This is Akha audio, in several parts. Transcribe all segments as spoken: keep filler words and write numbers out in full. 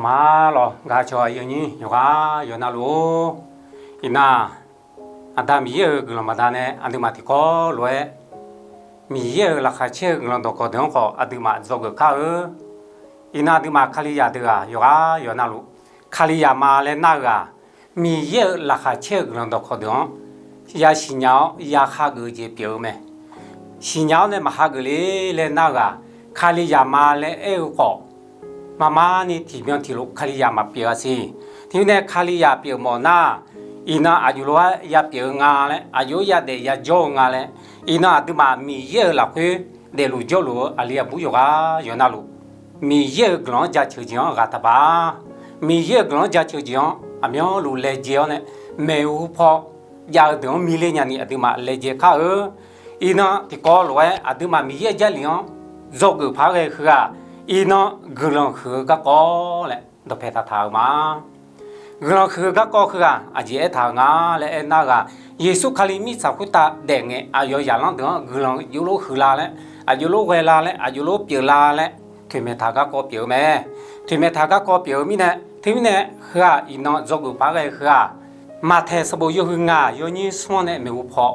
Maqlawq, gaq cawq aqyuif aqnyir yawqghaq yawqnavluf-or, iqnan-aq, Aqda Miqyaer-euq guiqlanq baqdanae aqduimaf tiqkawv lof-aer Miqyaer-euq laqkhaq caer-eu guiqlanq dawqkawq deuq-anr khawf aqduimaf dzawgeuf kar-eu. Iqnan aqduimaf Kalizaq deuq-aq, yawqghaq yawqnavluf Kalizaq ma laer nar-eu-aq, Miqyaer-euq laqkhaq caer-eu guiqlanq dawqkawq deuq-anr ya siqnya-awr ya hageuf-eu jeq pyeuf-eu mae. Siqnya-awr nae maqhageuf le laer nar-eu-aq, Kalizaq ma laer aer-eu khawf, marmarni tiqbyan tiqlof Kalizaq maqpyeuf-a siq. Teumirnae Kalizaq pyeuf mawf nar, iqnan aqjox lof-aer ya pyeuf-eu nga laer, aqjox-aer yadaef yajawr-eu nga laer, iqnan aqduimaf Miqyaer-euq lafkhoer daefluf jawrluf-eu aqli aqbur yawqghaq yawqnavluf, Miqyaer-euq guiqlanq-anr jaceuq jeq-anr ghaq taqpaq-a. Miqyaer-euq guiqlanq-anr jaceuq jeq-anr aqmyanluf laejae-awr nae, maeqhu paw jav-eu deuq-anr miler nyani aqduimaf laejae kar-eu. Iqnan tiqkawv lof-aer aqduimaf Miqyaer-euq Jarlif-anr dzawgeuf paq-aer ghae-eu heu-aq, iqnan guiqlanq huiq-eu garkawv laer dawqpae taqtaq-euq ma. Guiqlanq huiq-eu garkawv heu-aq, aqjeq aertaq-euq nga laer aernar-eu-aq, Yeqsur Kali mirtsaq khoertav daefngae aqyawf zaqlanr deuq-anr guiqlanq aqjox lof huiqla laer, aqjox lof ghaela laer, aqjox lof pyeufla laer toeqmaeq taq garkawv pyeuf-eu mae. Toeqmaeq taq garkawv pyeuf-eu mirnae, teumirnae heu-aq iqnan dzawgeuf paq-aer ghae-eu heu-aq, Maqtaeq sanqbof yawhuiq ngaq yawnyir smr-anr nae maeqhu paw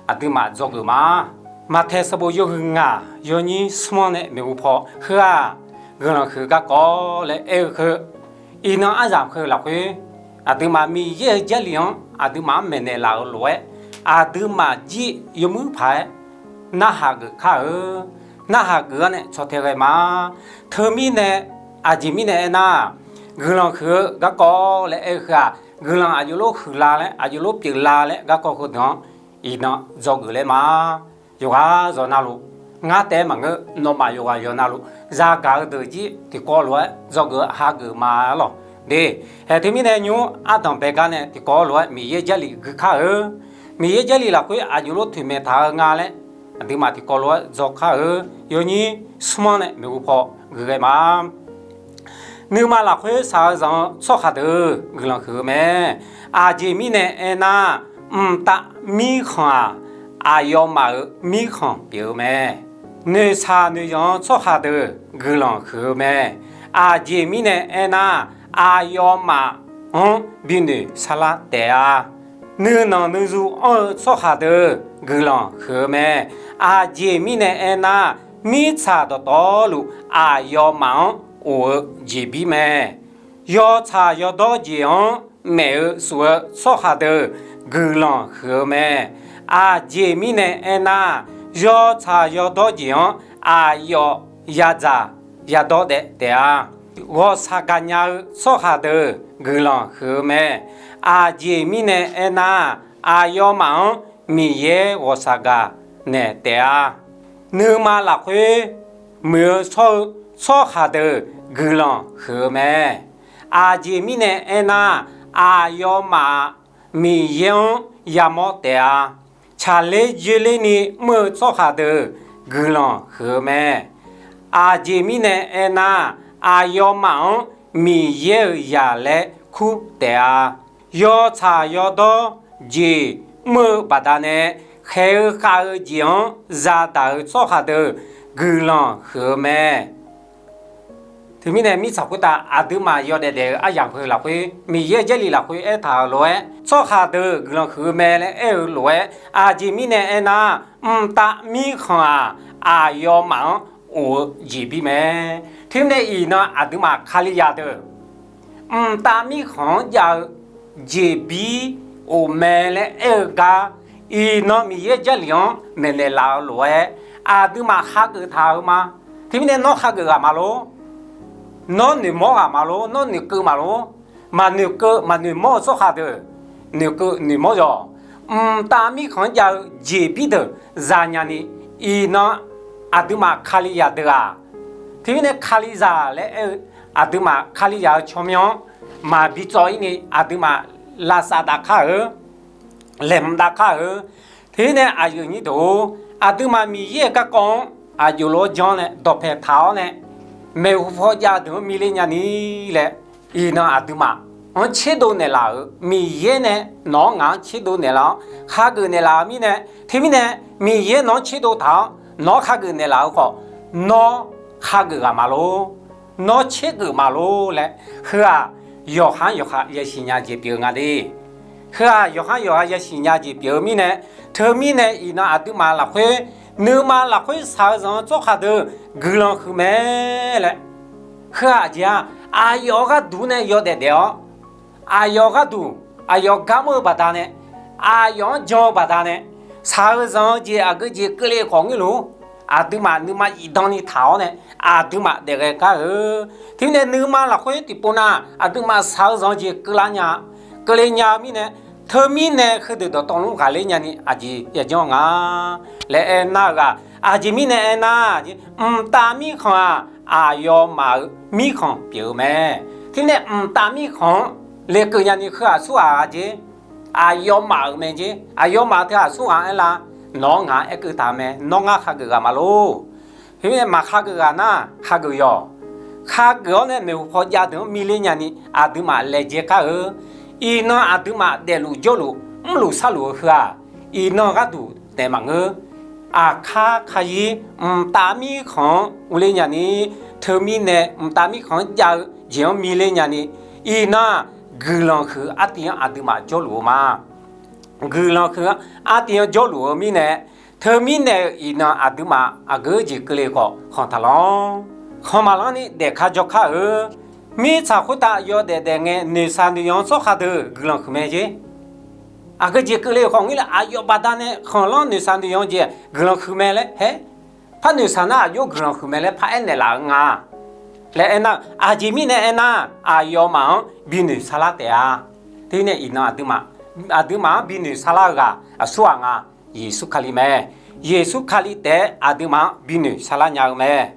aqduimaf dzawgeuf ma. Maqtaeq sanqbof yawhuiq ngaq yawnyir smr-anr nae maeqhu paw heu-aq, guiqlanq huiq-eu garkawv laer aer-eu heu, iqnan aryamq heu lafkhoer aqduimaf Miqyaer-euq Jarlif-anr aqduimaf-anr maeqnaeq laf-euq lof-aer, aqduimaf jir yawmuir paq-aer narhaq geuf kar-eu. Narhaq geuf-awr nae caw tae ghae ma. Teumirnae, aqjeq mirnae aernar, guiqlanq huiq-eu garkawv laer aer-eu heu-aq, guiqlanq aqjox lof huiqla laer, aqjox lof pyeufla laer garkawv heudeuq-anr iqnan dzawgeuf laer ma. Yawqghaq yawqnavluf, ngar taef-aer maqngeur, nawmaf yawqghaq yawqnavluf zagaq-eu deuq jir tiqkawv lof-aer dzawgeuf hageuf ma lawq. De, haeq teumirnae nymr ardanq bae gar nae tiqkawv lof-aer Miqyaer Jarlif gui kar-eu. Miqyaer Jarlif lafkhoer aqjox lof toeqmaeq taq-eu nga laer aqduimaf tiqkawv lof-aer dzawkar-eu. Yawnyir smr-anr nae maeqhu paw gui ghae ma. Nuima lafkhoer shaq-eu zanq-eu tsawrhaq deuq guiqlanq huiq-eu mae. Aqjeq mirnae aernar, mqtav mirkhanq-aq, aqyawfmaf-euq mirkhanq pyeuf-eu mae. Noeqshaq noeqzanq-eu tsawrhaq deuq guiqlanq huiq-eu mae. Aqjeq mirnae aernar, aqyawfmaf-anr binoeq sarlar taef-a. Nuinanq nuizu anr-eu tsawrhaq deuq guiqlanq huiq-eu mae. Aqjeq mirnae aernar, mirtsaq dawqtawvluf aqyawfmaf-anr of-eu jeqbir mae. Yawtsaq yawdawr jeq-anr maef-eu shuf-eu tsawrhaq deuq guiqlanq huiq-eu mae. Aqjeq mirnae aernar, yawtsaq yawdawr jeq-anr aqyawf yadzaq yadawr daef taef-a. Ghawqshaq gaqnya-eu tsawrhaq deuq guiqlanq huiq-eu mae. Aqjeq mirnae aernar, aqyawfmaf-anr Miqyaer ghawqshaq gaq naeq taef-a. Nuima lafkhoer muiq-eu shawr-eu tsawrhaq deuq guiqlanq huiq-eu mae. Aqjeq mirnae aernar, aqyawfmaf-aq, Miqyaer-anr yamawr taef-a. Tsaqler dzoerlerni mr-eu tsawrhaq deuq guiqlanq huiq-eu mae. Aqjeq mirnae aernar, aqyawfmaf-anr Miqyaer-euq zaq laer kur taef-a. Yawtsaq yawdawr jeq mr-eu baqdanae khaeq-eu khav-eu jeq-anr zadaq-eu tsawrhaq deuq guiqlanq huiq-eu mae. Teumirnae mirtsaq khoertav aqduimaf yawdaef daef-eu aryamq heu lafkhoer Miqyaer-euq Jarlif lafkhoer aertaq-euq lof-aer tsawrhaq deuq guiqlanq huiq-eu mae laer aer-eu lof-aer, aqjeq mirnae aernar, mqtav mirkhanq-aq, aqyawfmaf-anr of-eu jeqbir mae. Teumirnae iqnan aqduimaf Kalizaq deuq mqtav mirkhanq-anr jav-eu jeqbir of mae laer aer-eu gar, iqnan Miqyaer Jarlif-anr maeqnaeq laf-eu lof-aer, aqduimaf hageuf taq-eu ma. Teumirnae nawr hageuf ghaq ma lor. Nawr noeqmawr ghaq ma lor, nawr noeqkeuv ma lor. Maqnoeqkeuv maqnoeqmawr-eu tsawrhaq deuq noeqkeuv noeqmawr yawq. Mqtav mirkhanq-anr jav-eu jeqbir deuq zanya ni, iqnan aqduimaf Kalizaq deuq-aq, teumirnae Kalizaq laer aer-eu aqduimaf Kalizaq-eu tsawrmyanr-anr maqbi tsawv-ir ni aqduimaf lavsav dav kar-eu, laeqhmq dav kar-eu. Teumirnae aqyuif aqnyir deuq-or, aqduimaf Miqyaer-euq garkawv-anr aqjox lof-aer jan-awr nae dawqpae taq-awr nae, maeqhu paw jav-eu deuq-anr miler nyani laer, iqnan aqduimaf-anr tserdov naeqlaf-euq Miqyaer nae nawq-anr ngaq-anr tserdov naeqlaf-awr khageuf naeqlaf-eu mirnae, teumirnae Miqyaer nawq-anr tserdov taq-awr nawq-anr khageuf naeqlaf-eu khawf, nawr khageuf ghaq ma lor. Nawr tsergeuf ma lor laer, heu-aq, yawqha-anr yawqha yasiq nya jeq pyeuf-eu nga de. Heu-aq, yawqha-anr yawqha yasiq nya jeq pyeuf-eu mirnae, teumirnae iqnan aqduimaf lafkhoer, nuima lafkhoer shaq-eu zanq-eu tsawrhaq deuq guiqlanq huiq mae laer, heu-aq jeq-aq, aqyawf-eu gharduq nae yawdaef daef-awr, aqyawf-eu gharduq, aqyawf gar mr-eu baqdanae, aqyawf-anr jan-eu baqdanae, shaq-eu zanq-eu jeq aqgeu jeq keuvle khawf ngeur luf-ur. Aqduimaf nuima iqdan ni taq-awr nae, aqduimaf daef ghae kar-eu. Teumirnae nuima lafkhoer tiqpov na, aqduimaf shaq-eu zanq-eu jeq keuvlar nya, keuvle nya-eu mirnae, teumirnae heudeuq dawqtawvluf ghaqler nyani aqjeq yajanr nga laer aernar-eu ghaq, aqjeq mirnae aernar, mqtav mirkhanq-aq, aqyawfmaf-euq mirkhanq pyeuf-eu mae. Teumirnae mqtav mirkhanq-anr lekeuv nyani heu-aq aqsurghaq-a jeq, aqyawfmaf-euq mae jeq. Aqyawfmaf teu aqsurghaq aerlar, nawq-anr ngaq-anr aerkeuv taq mae, nawr ngar khageuf ghaq ma lor. Teumirnae maqkhageuf ghaq nar khageuf yawq. Khageuf-awr nae maeqhu paw jav deuq-anr miler nyani aqduimaf laejae kar-eu. Iqnan aqduimaf daefluf jawrluf mrluf sharluf-eu heu-aq, iqnan gharduq taef maqngeur. Aqkar kazir mqtav mirkhanq-anr uvler nyani, teumirnae mqtav mirkhanq-anr jav-eu jeq-anr miler nyani, iqnan-aq, guiqlanq huiq-eu artiv-anr aqduimaf jawrluf-eu ma. Guiqlanq huiq-eu artiv-anr jawrluf-eu mirnae, teumirnae-euq iqnan aqduimaf aqgeu jeq keuvle khawf khanq taqlanr, khanq maqlanr ni daefka jawrkar-eu. Mirtsaq khoertav yawdaef daef ngae noeqshaq noeqyanq-anr tsawrhaq deuq guiqlanq huiq mae jeq. Aqgeu jeq keuvle khawf ngeur le, aqyawf baqdanae khanqlanr noeqshaq noeqyanq jeq-aq guiqlanq huiq mae laer haer. Par noeqshaq nar aqjox guiqlanq huiq mae laer paraer naeqlaf-eu nga laer aernar, aqjeq mirnae aernar, aqyawfmaf-anr binoeq sarlar taef-a. Teumirnae iqnan aqduimaf, aqduimaf-anr binoeq sarlar-eu ghaq aqsurghaq nga, Yeqsur Kali mae. Yeqsur Kali taef-aer aqduimaf-anr binoeq sarlar nya-eu mae.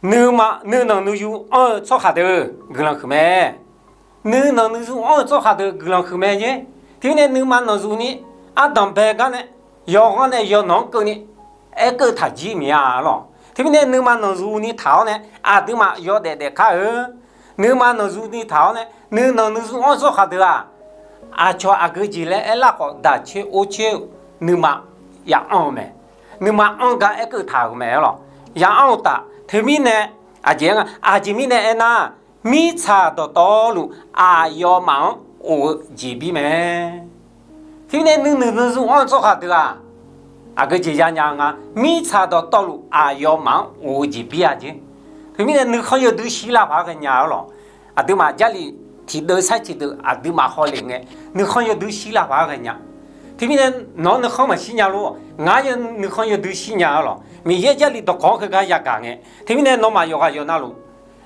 Nuima nuinanq nuiyu anr-eu tsawrhaq deuq guiqlanq huiq mae. Nuinanq nuiyu anr-eu tsawrhaq deuq guiqlanq huiq mae jeq. Teumirnae nuima nanqzuf ni ardanq bae gar nae, yawqghaq nae yawnanq-anr keuvni aerkeuv taq jir miq-a lawq. Teumirnae nuima nanqzuf ni taq-awr nae aqduimaf yawdaef daef kar-eu. Nuima nanqzuf ni taq-awr nae nuinanq nuiyu anr-eu tsawrhaq deuq-aq, aqcawq aqgeu jeq laer aerlar khawf daq coer or coer-eu nuima ya anr-eu mae. Nuima anr gar aerkeuv taq-euq mae lawq. Ya anr-eu taf teumirnae, aqjeq nga, aqjeq mirnae aernar, mirtsaq dawqtawvluf aqyawfmaf-anr of-eu jeqbir mae. Teumirnae nuinoeq nuizu anr-eu tsawrhaq deuq-aq, aqgeu jeq ya nya-eu nga. Mirtsaq dawqtawvluf aqyawfmaf-anr of-eu jeqbir-a jeq. Teumirnae nuikhanr yawdui shir lar paq-aer ghaenya-eu lawq. Aqduimaf Jarlif tiqdeuv sar tiqdeuv aqduimaf hawlef ngae, nuikhanr yawdui shir lar paq-aer ghaenya. Teumirnae nawq-anr nuikhanr maqshir nya lor. Ngaq-anr nuikhanr yawdui shir nya-eu lawq. Miqyaer Jarlif dawqkawq-anr heugar yagaq ngae, teumirnae nawmaf yawqghaq yawqnavluf,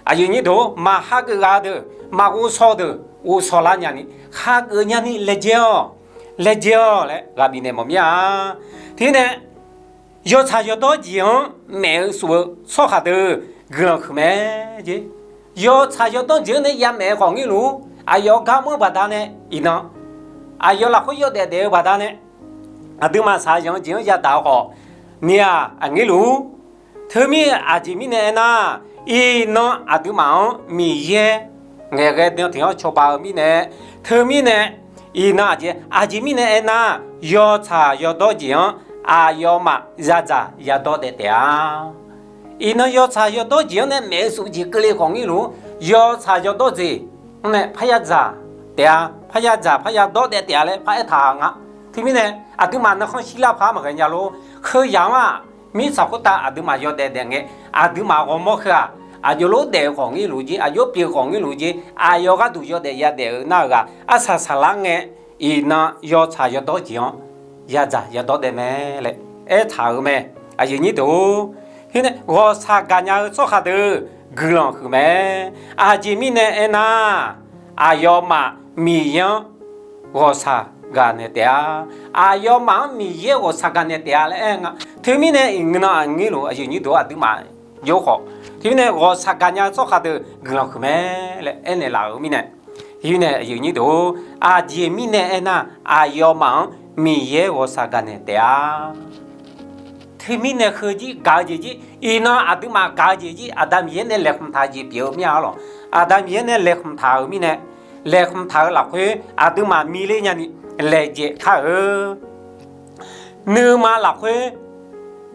aqyuif nyir deuq, maqhageuf ghaq deuq, maqghovshaw deuq ghovshaw lar nyani, hageuf nyani laejae-awq, laejae-awq laer ghaq bifnaeq mawf mir-a. Teumirnae yawtsaq yawdawr jeq-anr maef-eu suf-eu tsawrhaq deuq guiqlanq huiq mae jeq. Yawtsaq yawdawr jeq-anr nae yamaef-eu khawf ngeur luf-ur. Aqyawf gar mr-eu baqdanae iqnan, aqyawf lafkhoer yawdaef daef-eu baqdanae, aqduimaf shaqzanq-eu jeq-anr yadaq-eu khawf ni-aq, aqngeur luf-ur. Teumir aqjeq mirnae aernar, iqnan aqduimaf-anr Miqyaer ngaeqghae dan tiq-anr cawba-eu mirnae, teumirnae iqnan aqjeq, aqjeq mirnae aernar, yawtsaq yawdawr jeq-anr aqyawfmaf yadzaq yadawr daef taef-a. Iqnan yawtsaq yawdawr jeq-anr nae maef-eu suf jeq keuvle khawf ngeur luf-ur. Yawtsaq yawdawr jeq-anr nae parya dzaq taef-a, parya dzaq parya dawr daef taef-a laer paraer taq nga. Teumirnae aqduimaf nuikhanr shir lar paq-aer maqghae nya lor. Heu yamq-anr-aq, mirtsaq khoertav aqduimaf yawdaef daef ngae, aqduimaf ghawrmawr heu-aq, aqjox lof daef-eu khawf ngeur luf jer, aqjox pyeuf khawf ngeur luf jer, aqyawf gharduq yawdaef yadaef-eu nar-eu ghaq arsaq saqlar ngae, iqnan yawtsaq yawdawr jeq-anr yadzaq yadawr daef mae laer aertaq-euq mae. Aqyuif nyir deuq-or, khoernae ghawqshaq gaqnya-eu tsawrhaq deuq guiqlanq huiq mae. Aqjeq mirnae aernar, aqyawfmaf Miqyaer-anr ghawqshaq gaqnaeq taef-a. Aqyawfmaf-anr Miqyaer ghawqshaq gaqnaeq taef-a laer aer nga. Teumirnae iqnan aqnyir luf aqyuif nyir deuq-or, aqduimaf jov khawf, teumirnae ghawqshaq gaqnya-eu tsawrhaq deuq guiqlanq huiq mae laer aernaeq laf-euq mirnae, teumirnae aqyuif nyir deuq-or, aqjeq mirnae aernar, aqyawfmaf-anr Miqyaer ghawqshaq gaqnaeq taef-a. Teumirnae heujir gaq-eu jeq jir, iqnan aqduimaf gaq-eu jeq jir, Aqda Miqyaer nae laeqhmq taq-eu jeq pyeuf-eu mir-a lawq. Aqda Miqyaer nae laeqhmq taq-euq mirnae, laeqhmq taq-eu lafkhoer aqduimaf miqle nyani laejae kar-eu. Nuima lafkhoer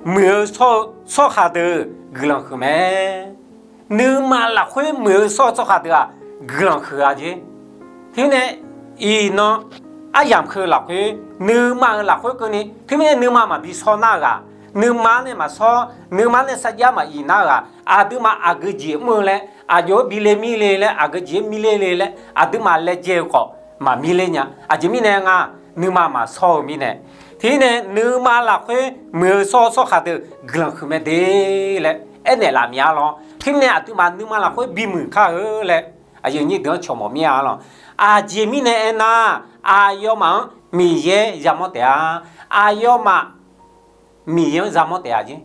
muiq-eu shawr-eu tsawrhaq deuq guiqlanq huiq mae. nuima lafkhoer muiq-eu shawr-eu tsawrhaq deuq-aq, guiqlanq huiq-a jeq. Teumirnae iqnan aryamq heu lafkhoer, nuima-euq lafkhoer keuvni, teumirnae nuima maqbi shawr nar-eu ghaq, nuima nae maqshawr, nuima nae sarjax maqyif nar-eu ghaq, aqduimaf aqgeu jeq mr-eu laer, aqjox-aer bi le mir le laer, aqgeu jeq-aer mir le le laer, aqduimaf laejae-eu khawf maqmir ler nya. Aqjeq mirnae nga, nuima maqshawr-eu mirnae. Teumirnae nuima lafkhoer muiq-eu shawr-eu tsawrhaq deuq guiqlanq huiq mae de laer aernaeq laf mia lawr. Teumirnae aqduimaf nuima lafkhoer bimuiq kar-eu laer aqyuif aqnyir deuq-anr cawq mawf mir-a lawr. Aqjeq mirnae aernar, aqyawfmaf-anr Miqyaer yamawr taef-a. Aqyawfmaf Miqyaer-anr yamawr taef-a jeq.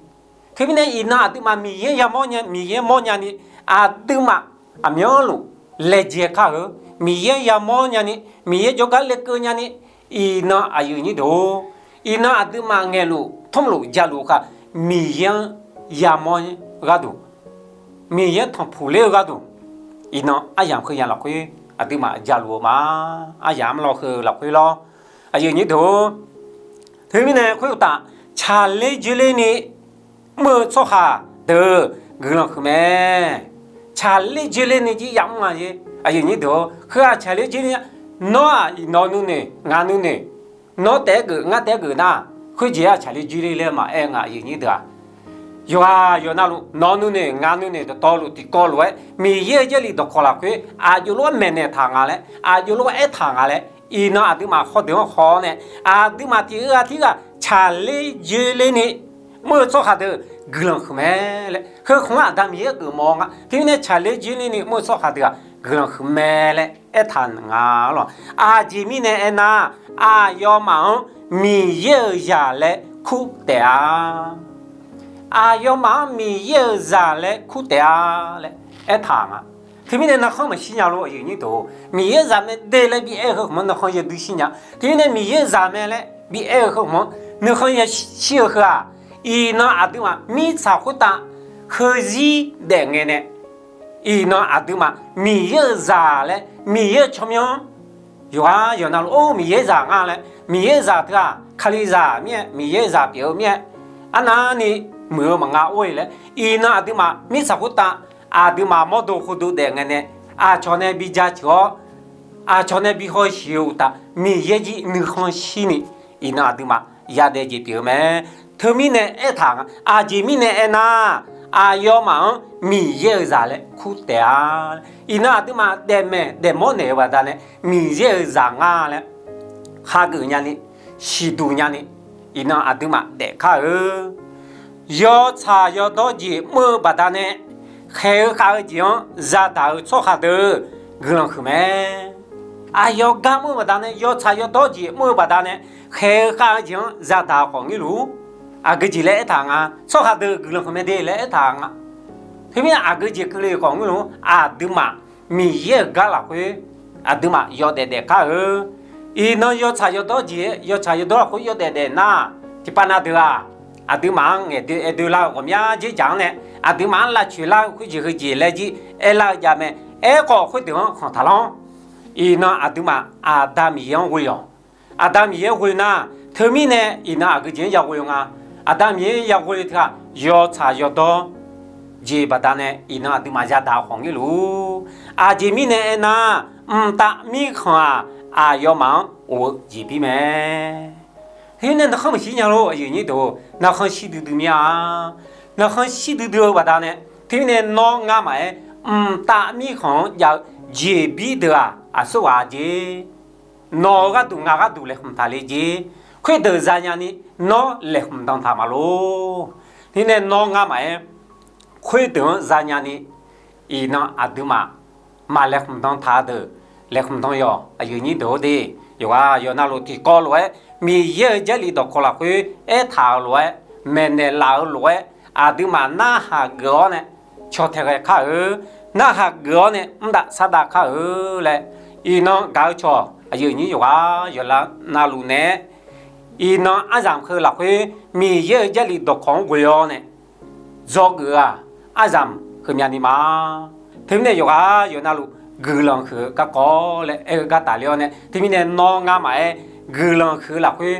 Teumirnae iqnan aqduimaf Miqyaer yamawr nya, Miqyaer mawr nyani, aqduimaf aqmyanluf laejae kar-eu, Miqyaer-anr yamawr nyani, Miqyaer jawrgar lekeuv nyani, iqnan aqyuif aqnyir deuq-or, iqnan aqduimaf ngaeqluf tmrluf jaluf khaq, Miqyaer-anr yamawr gharduq, Miqyaer tanqpuq ler-eu gharduq, iqnan aryamq heu yamq lafkhoer aqduimaf jaluf-eu ma. Aryamq armlawr heu lafkhoer lawr, aqyuif aqnyir deuq-or, teumirnae khoeruqtaf, tsaqler dzoerlerni mr-eu tsawrhaq deuq guiqlanq huiq mae. Tsaqler dzoerlerni jir yamr-a jeq. Aqyuif aqnyir deuq-or, heu-aq tsaqler dzoerler, nawr-aq iqnan nuinoeq ngaq nuinoeq, nawr taef-aer geuf ngar taef-aer geuf nar, khoerjeq-aq tsaqler dzoerler laer maqaer nga, aqyuif aqnyir deuq-aq. Yawqghaq yawqnavluf nawq nuinoeq ngaq nuinoeq dawqtawvluf tiqkawv lof-aer Miqyaer-euq Jarlif dawqkawq lafkhoer aqjox lof-aer maeqnaeq taq nga laer, aqjox lof-aer aertaq nga laer, iqnan aqduimaf hawdeuq-anr haw-awr nae, aqduimaf tiq ghaq tirghaq tsaqler dzoerlerni mr-eu tsawrhaq deuq guiqlanq huiq mae laer, heu khmq-anr Aqda Miqyaer geufmawf-eu nga. Teumirnae tsaqler dzoerlerni mr-eu tsawrhaq deuq-aq guiqlanq huiq mae laer aertaq nga lawr. Aqjeq mirnae aernar, aqyawfmaf-anr Miqyaer-euq zaq laer kur taef-a. Aqyawfmaf-anr Miqyaer-euq zaq laer kur taef-a laer aertaq nga. Teumirnae narkhanr maqshir nya lor, aqyuif aqnyir deuq-or, Miqyaer zaq mae de laer bi aer-eu heu khmq-anr narkhanr yadui shir nya. Teumirnae Miqyaer zaq mae laer bi aer-eu heu khmq-anr narkhanr yashir-eu heu-aq, iqnan aqduimaf mirtsaq khoertav heuzir daef ngae nae, iqnan aqduimaf Miqyaer-euq zaq laer, Miqyaer-euq tsawrmyanr, yawqghaq yawqnavluf or Miqyaer zaq nga laer, Miqyaer zaq teu-aq Kalizaq mir-aer, Miqyaer zaq pyeuf-eu mir-aer, arnavni muiq-eu maqnga or-e laer, iqnan aqduimaf mirtsaq khoertav aqduimaf mawrdo khov dov daef ngae nae, aqcawq nae bi jaceuq-awr, aqcawq nae bi hawshuif-eu uqtaf, Miqyaer jir nuikhanr shirni, iqnan aqduimaf yadaef jeq pyeuf-eu mae. Teumirnae aertaq nga. Aqjeq mirnae aernar, aqyawfmaf-anr Miqyaer-euq zaq laer kur taef-a. Iqnan aqduimaf daefmaeq daefmawr naeq-eu baqdanae, Miqyaer-euq zaq nga laer hageuf nyani, siqduq nyani, iqnan aqduimaf daefkar-eu. Yawtsaq yawdawr jeq mr-eu baqdanae, khaeq-eu khav-eu jeq-anr yadaq-eu tsawrhaq deuq guiqlanq huiq mae. Aqyawf gar mr-eu baqdanae, yawtsaq yawdawr jeq mr-eu baqdanae, khaeq-eu khav-eu jeq-anr yadaq khawf ngirluf-ur. Aqgeu jeq laer aertaq nga. Tsawrhaq deuq guiqlanq huiq mae de laer aertaq nga. Teumirnae aqgeu jeq keuvle khawf ngirluf-ur. Aqduimaf Miqyaer-euq gar lafkhoer aqduimaf yawdaef daefkar-eu. Iqnan yawtsaq yawdawr jeq-aer, yawtsaq yawdawr lafkhoer yawdaef daef nar, tiqpav na deuq-aq, aqduimaf-anr ngaeqdoe aerdoe lar-eu ghawqmya dzerdzaq-anr nae, aqduimaf-anr lavtsoeq lar-eu khoerjeq heujeq laer jir aerlar-eu jav mae. Aerkhawf khoerdeuq-anr khanq taqlanr. Iqnan aqduimaf Aqda Miqyaer-anr ghoe-awq. Aqda Miqyaer ghoe nar, teumirnae iqnan aqgeu jeq-anr yaghoe-eu nga. Aqda Miqyaer yaghoe teu-aq, yawtsaq yawdawr jeq baqdanae iqnan aqduimaf yadaq khawf ngirluf-ur. Aqjeq mirnae aernar, mqtav mirkhanq-aq, aqyawfmaf-anr of-eu jeqbir mae. Teumirnae narkhanr maqshir nya lor, aqyuif aqnyir deuq-or, narkhanr shir duidui mir-a. Narkhanr shir duidui-eu baqdanae, teumirnae nawr ngamaf-aer mqtav mirkhanq-anr jav-eu jeqbir deuq-aq, aqsurghaq jeq. Nawq-eu gharduq ngaq gharduq laeqhmq taq le jeq. Khoerdeuq zanya ni, nawr laeqhmq dan taq maqlor. Teumirnae nawr ngamaf-aer khoerdeuq-anr zanya ni, iqnan aqduimaf maq laeqhmq dan taq-a deuq, laeqhmq dan yawq, aqyuif aqnyir deuq-or de. Yawqghaq yawqnavluf tiqkawv lof-aer, Miqyaer-euq Jarlif dawqkawq lafkhoer aertaq-euq lof-aer, maeqnaeq laf-eu lof-aer, aqduimaf narhaq geuf-awr nae caw tae ghae kar-eu, narhaq geuf-awr nae mr dav sar dav kar-eu laer, iqnan gaq-eu cawq aqyuif aqnyir yawqghaq yawqnavluf nae-aer, iqnan aryamq heu lafkhoer Miqyaer-euq Jarlif dawqkawq-anr ghoe-awr nae dzawgeuf-eu-aq, aryamq heumya ni ma. Teumirnae yawqghaq yawqnavluf guiqlanq huiq-eu garkawv laer aer-eu gar tafler-awr nae, teumirnae nawr ngamaf-aer guiqlanq huiq-eu lafkhoer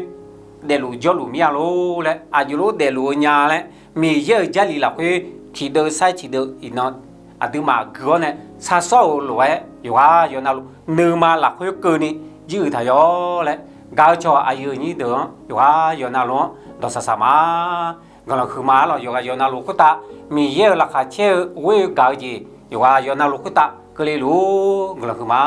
daefluf jawrluf mir-a lor laer, aqjox lof daefluf-eu nya laer, Miqyaer-euq Jarlif lafkhoer tiqdeuv sair tiqdeuv iqnan aqduimaf gui-awr nae shar sawr-euq lof-aer yawqghaq yawqnavluf nuima lafkhoer keuvni jiruiq taq yawr laer, gaq-eu cawq aqyuif aqnyir deuq-anr yawqghaq yawqnavluf-anr dawqsaq saq ma. Guiqlanq huiqma lawq. Yawqghaq yawqnavluf khoertav Miqyaer-euq laqkhaq caer-eu ghoer-eu gaq-eu jeq yawqghaq yawqnavluf khoertav keuvle luf-ur. Guiqlanq huiqma.